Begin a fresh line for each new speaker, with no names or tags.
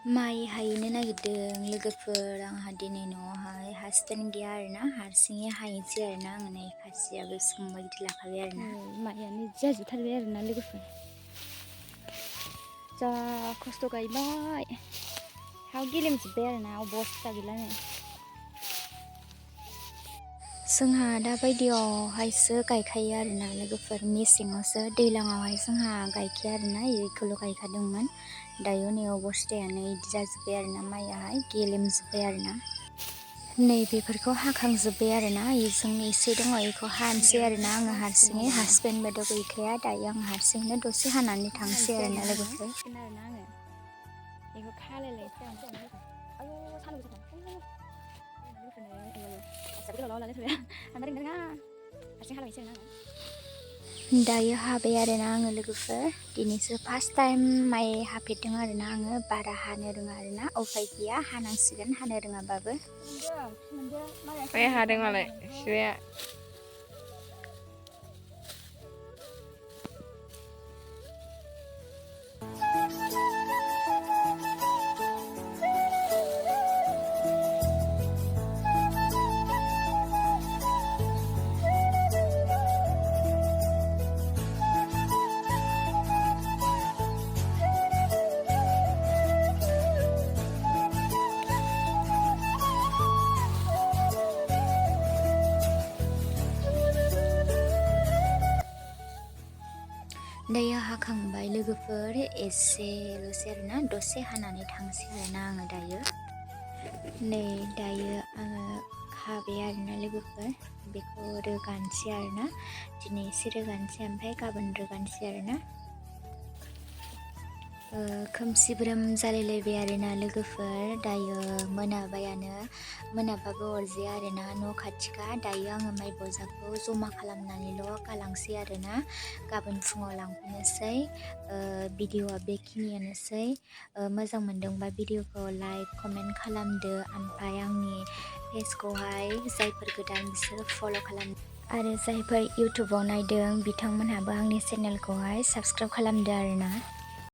माइ हाहैनो नागिरदों लोगोफोर आंहा दिनै न'आवहाय हासबेन्ड गैया आरोना हारसिङै हाहैनोसै आरोना आङो नै खासियाबो संबाय गिदिर लाखाबाय आरोना माइयानो जाजोबथारबाय आरोना लोगोफोर जा खस्थ' गायबाय हायाव गेलेमजोब्बाय आरोना अबस्था गैलानो जोंहा दा बायदियावहायसो गायखायो आरोना लोगोफोर मेसेङावसो दैज्लाङावहाय जोंहा गायखाया आरोना बेखौल' गायखादोंमोन दायो नै अबस्थायानो इदि जाजोब्बाय आरोना माइयाहाय गेलेमजोब्बाय आरोना नै बेफोरखौ हाखांजोब्बाय आरोना बेजों एसे दङ बेखौ हानोसै आरोना आङो हारसिङै हासबेन्डबोथ' गैखाया दायो आं हारसिंनो दसे हानानै थांसै आरोना लोगोफोर बेखौ खालायलायसै दायो हाबाय आरोना आङो लोगोफोर दिनैसो फार्स्ट टाइम माइ हाफेरदों आरोना आङो बारा हानो रोङा आरोना उफाय गैया हानांसिगोन हानो रोङाबाबो
बे हादों मालाय सिबाया
दायो हाखांबाय लोगोफोर एसेल'सै आरोना दसे हानानै थांसै आरोना आङो दायो नै दायो आङो हाबाय आरोना लोगोफोर बेखौ रोगानोसै आरोना दिनै एसे रोगानोसै ओमफ्राय गाबोन रोगानोसै आरोना खोमसिब्रोम जालायलायबाय आरोना लोगोफोर दायो मोनाबाबो अरजाया आरोना न' खाथिखा दायो आङो माइ बजाखौ जमा खालामनानैल' गालांसै आरोना गाबोन फुङाव लांफैनोसै भिडिअ'आ बेखिनियानोसै मोजां मोनदोंबा भिडिअ'खौ लाइक कमेन्ट खालामदो ओमफ्राय आंनि पेजखौहाय जायफोर गोदान बिसोरो फल' खालाम आरो जायफोर इउटुबाव नायदों बिथांमोनहाबो आंनि चेनेलखौहाय साबस्क्राइब खालामदो आरोना